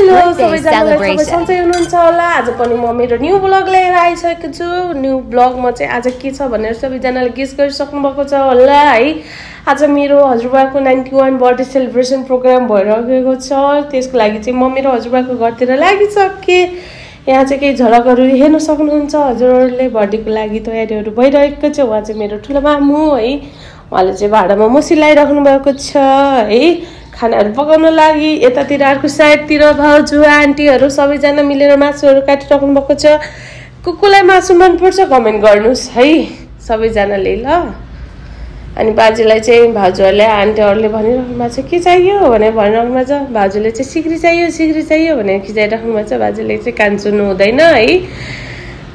सबैजनालाई सबै हुनुहुन्छ होला आज पनि म मेरो न्यू ब्लग लिएर आइसकेको छु न्यू ब्लगमा चाहिँ आज के छ भनेर सबैजनाले गेस गरिसक्नु भएको छ होला है आज मेरो हजुरबाको 91 बर्थडे सेलिब्रेसन प्रोग्राम भइरहेको छ त्यसको लागि चाहिँ म मेरो हजुरबाको घरतिर लागिसके यहाँ चाहिँ केही झलकहरू हेर्न सक्नुहुन्छ हजुरहरूले बर्थडेको लागि तयारीहरू भइरहेको छ उहाँ चाहिँ मेरो ठुलो मामु है उहाँले चाहिँ भाडामा मसी लगाइराख्नु भएको छ है खानाहरू पकाउन लागि यतातिर अर्को साइडतिर भाउजू आन्टीहरू सबैजना मिलेर मासुहरू काटिराख्नु भएको छ कुकुलाई मासु मनपर्छ कमेन्ट गर्नुहोस् है सबैजनाले ल अनि बाजेलाई चाहिँ भाउजूहरूले आन्टीहरूले भनिराख्नु भएको छ के चाहियो भनेर भनिराख्नु भएको छ भाउजूले चाहिँ सिक्री चाहियो भनेर खिचाइराख्नु भएको छ बाजेले चाहिँ कान सुन्नु हुँदैन है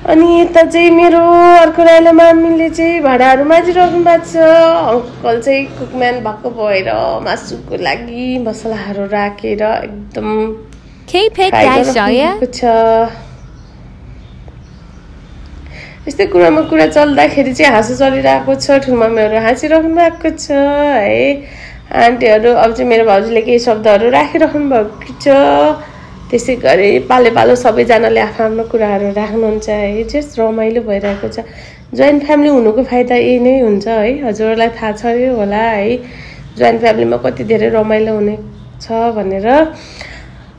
अनि यता चाहिँ मेरो अर्को राइला मामीले चाहिँ भाँडाहरू माजिराख्नु भएको छ अङ्कल चाहिँ कुकम्यान भएको भएर मासुको लागि मसलाहरू राखेर एकदम छ यस्तै कुरामा कुरा चल्दाखेरि चाहिँ हाँसो चलिरहेको छ ठुलमामीहरू हाँसिराख्नु भएको छ है आन्टीहरू अब चाहिँ मेरो भाउजूले केही शब्दहरू राखिराख्नु भएको छ त्यसै गरी पालो सबैजनाले आफ्नो कुराहरू राख्नुहुन्छ है जस रमाइलो भइरहेको छ जोइन्ट फ्यामिली हुनुको फाइदा यही नै हुन्छ है हजुरहरूलाई थाहा छ होला है जोइन्ट फ्यामिलीमा कति धेरै रमाइलो हुने छ भनेर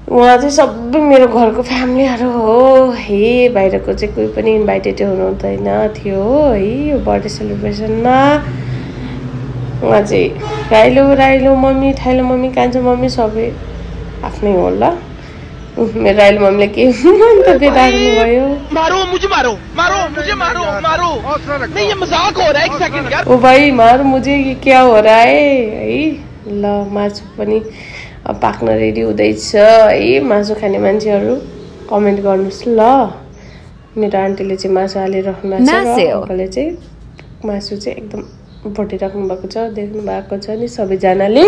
उहाँ चाहिँ सबै मेरो घरको फ्यामिलीहरू हो है बाहिरको चाहिँ कोही पनि इन्भाइटेड हुनुहुँदैन थियो है यो बर्थडे सेलिब्रेसनमा उहाँ चाहिँ राइलो मम्मी ठाइलो मम्मी कान्छो मम्मी सबै आफ्नै होला मेरो राइलो मम्मीले के मन्तव्य राख्नु भयो ओ भाइ मारो मुझे क्या हो रहा है ल मासु पनि पाक्न रेडी हुँदैछ है मासु खाने मान्छेहरू कमेन्ट गर्नुहोस् ल मेरो आन्टीले चाहिँ मासु हालिराख्नु भएको छ र अङ्कलले चाहिँ मासु चाहिँ एकदम भटिराख्नु भएको छ देख्नु भएको छ नि सबैजनाले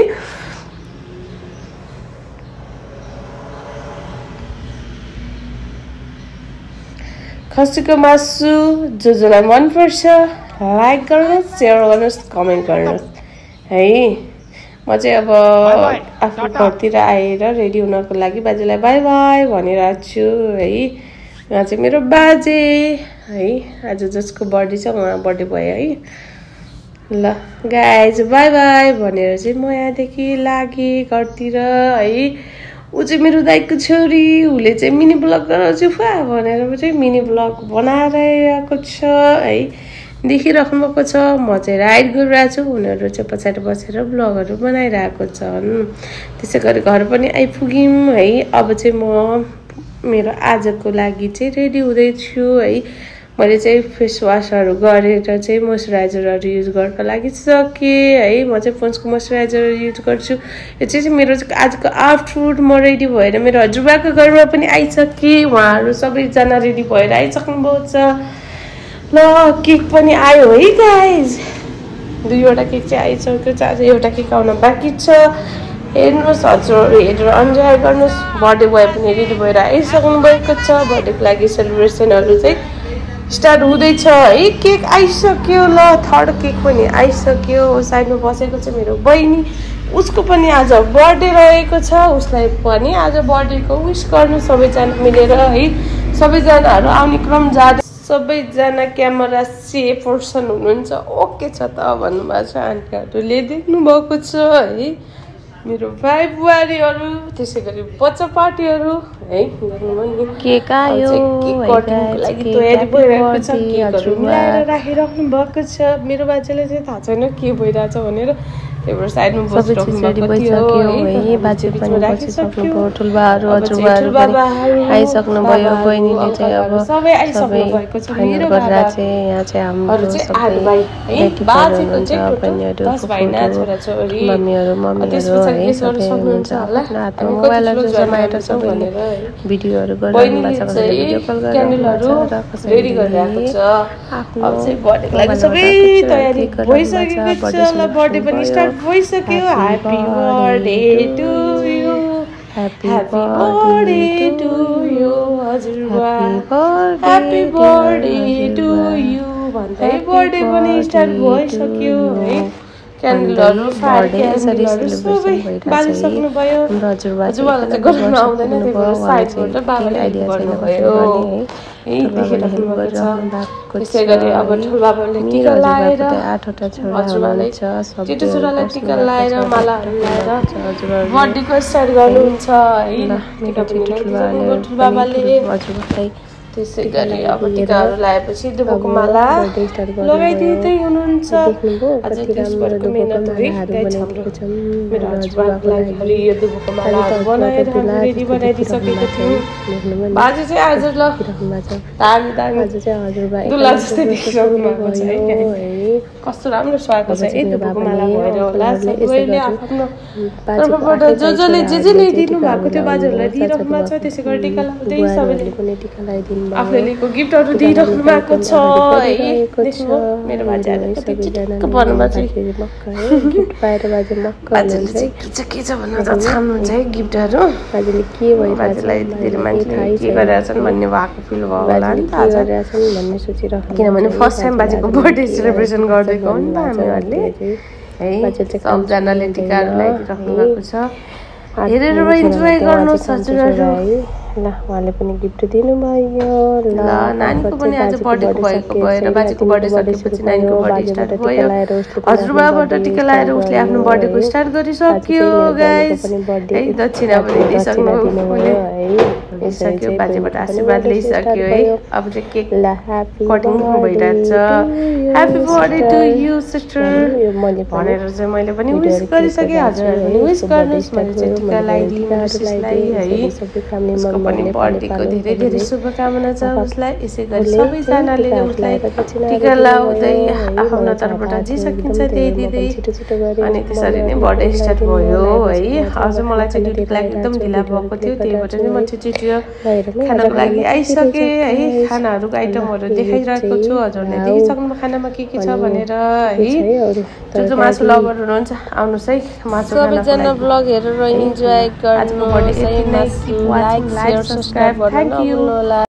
खसीको मासु जोलाई मनपर्छ लाइक गर्नुहोस् सेयर गर्नुहोस् कमेन्ट गर्नुहोस् है म चाहिँ अब आफ्नो घरतिर आएर रेडी हुनको लागि बाजेलाई बाई बाई भनिरहेको छु है उहाँ चाहिँ मेरो बाजे है आज जसको बर्थडे छ उहाँ बर्थडे भयो है ल गाइज बाई बाई भनेर चाहिँ म यहाँदेखि लागेँ घरतिर है ऊ चाहिँ मेरो दाइको छोरी उसले चाहिँ मिनी ब्लग गराउँछु फुवा भनेर चाहिँ मिनी ब्लग बनाएर आएको छ है देखिराख्नु भएको छ म चाहिँ राइड गरिरहेको छु उनीहरू चाहिँ पछाडि बसेर ब्लगहरू बनाइरहेको छन् त्यसै गरी घर पनि आइपुग्यौँ है अब चाहिँ म मेरो आजको लागि चाहिँ रेडी हुँदैछु है मैले चाहिँ फेस वासहरू गरेर चाहिँ मोइस्चराइजरहरू युज गर्नको लागि सकेँ है म चाहिँ पोन्ड्सको मोइस्चराइजर युज गर्छु यो चाहिँ मेरो आजको आफ्टरनुन म रेडी भएर मेरो हजुरबाको घरमा पनि आइसकेँ उहाँहरू सबैजना रेडी भएर आइसक्नु भएको छ ल केक पनि आयो है गाइज 2वटा केक चाहिँ आइसक्यो आज एउटा केक आउन बाँकी छ हेर्नुहोस् हजुरहरू हेरेर इन्जोय गर्नुहोस् बर्थडे बोय पनि रेडी भएर आइसक्नु भएको छ बर्थडेको लागि सेलिब्रेसनहरू चाहिँ स्टार्ट हुँदैछ है केक आइसक्यो ल थर्ड केक पनि आइसक्यो साइडमा बसेको छ मेरो बहिनी उसको पनि आज बर्थडे रहेको छ उसलाई पनि आज बर्थडेको विश गर्नु सबैजना मिलेर है सबैजनाहरू आउने क्रम जाँदै सबैजना क्यामेरा सेफ पर्सन हुनुहुन्छ ओके छ त भन्नुभएको छ आन्टीहरूले देख्नु भएको छ है मेरो भाइ बुहारीहरू त्यसै गरी बच्चा पार्टीहरू है केक आयो कटिङको लागि तयारी भइरहेको छ केकहरू मिलाएर राखिराख्नु भएको छ मेरो बाजेले चाहिँ थाहा छैन के भइरहेछ भनेर त्यही भएर साइडमा बसिराख्नु भएको थियो है बाजे पनि बसिसक्नु भयो ठुलबाहरू हजुरबाहरू आइसक्नु भयो बहिनीले चाहिँ अब सबै आइसक्नु भएको छ मेरो बाबा चाहिँ यहाँ चाहिँ हाम्रो सबै बाजेको चाहिँ बहिनीहरू मम्मीहरू है सबै हुनुहुन्छ होला आफ्नो मोबाइलहरू समाएर सबैले भिडियोहरू गरिरहनु भएको छ भिडियो कल गरेर रेडी गरिरहेको छ आफ्नो बर्थडेको लागि सबै तयारी भइसकेको छ ल बर्थडे पनि स्टार्ट भइसक्यो happy birthday to you happy birthday to you हजुरबा ह्यापी बर्थडे टु यु भन्दै बर्थडे पनि स्टार्ट भइसक्यो है क्यान्डलहरु फायर सबै बालिसक्नु भयो हजुरबालाई चाहिँ गर्न आउँदैन त्यही भएर साइडबाट बाबाले गर्नुभयो है देखिराख्नु भएको छ त्यसै गरी अब ठुलो बाबाले टीका लाएर हजुरबाले छिटो छोरालाई टीका लाएर मालाहरू लाएर बर्थडेको स्टार्ट गर्नुहुन्छ है टीका पनि ठुलो बाबाले त्यसै गरी अब टीकाहरू लाएपछि दुबोको माला लगाइदिँदै हुनुहुन्छ अझै त्यसबाट मेहनत भइरहेछ मेरो हजुरबाको लागि यो दुबोको मालाहरू बनाएर रेडी बनाइदिइसकेको थियौँ बाजे चाहिँ आज ल दामी दामी दुला जस्तै देखिरहनु भएको छ है कस्तो राम्रो सुहाएको छ है दुबोको माला भएर होला सबैले आफ्नो तर्फबाट जसले जे ल्याइदिनु भएको थियो बाजेहरूलाई दिइराख्नु भएको छ त्यसै गरी टीका लाउँदै सबैले पनि टीका लाइदिनु आफूले लिएको गिफ्टहरू दिइराख्नु भएको छ है देख्नु मेरो बाजेले कति चिटक्क भन्नुभएको छ गिफ्ट पाएर बाजे मक्क बाजेले के छ भनेर त छान्नुहुन्छ है गिफ्टहरू बाजेले के बाजेलाई धेरै मान्छेले के गरिरहेछन् भन्ने भएको फिल भयो होला नि त आज भन्ने सोचिरहेको किनभने फर्स्ट टाइम बाजेको बर्थडे सेलिब्रेसन गर्दैको हो नि त हामीहरूले है सबजनाले टिकाहरू लगाइदिइराख्नु भएको छ हेरेर इन्जोय गर्नुहोस् हजुरहरू ल उहाँले पनि गिफ्ट दिनुभयो ल नानीको पनि आज बर्थडेको भएको भएर बाजेको बर्थडे सकेपछि नानीको बर्थडे स्टार्ट भयो हजुरबाबाट टिका लाएर उसले आफ्नो बर्थडेको स्टार्ट गरिसक्यो गाइस है दक्षिणा पनि दिइसक्नु दिइसक्यो बाजेबाट आशीर्वाद लिइसक्यो है अब चाहिँ केक कटिङ भइरहेछ happy birthday to you sister भनेर चाहिँ मैले पनि विश गरिसकेँ हजुरहरू पनि विश गर्नुहोस् मैले चाहिँ टिका लगाइदिनु उसलाई है पनि बर्थडेको धेरै धेरै शुभकामना छ उसलाई यसै गरी सबैजनाले उसलाई टिका लाउँदै आफ्नो तर्फबाट जे सकिन्छ त्यही दिँदै अनि त्यसरी नै बर्थडे स्टार्ट भयो है आज मलाई चाहिँ ड्युटीको लागि एकदम ढिला भएको थियो त्यही भएर चाहिँ म छिटो खानाको लागि आइसकेँ है खानाहरूको आइटमहरू देखाइरहेको छु हजुरले देखिसक्नु खानामा के छ भनेर है जो मासु लभर हुनुहुन्छ आउनुहोस् है मासु सबैजना ब्लग हेरेर इन्जोय गर्नु सबस्क्राइब thank you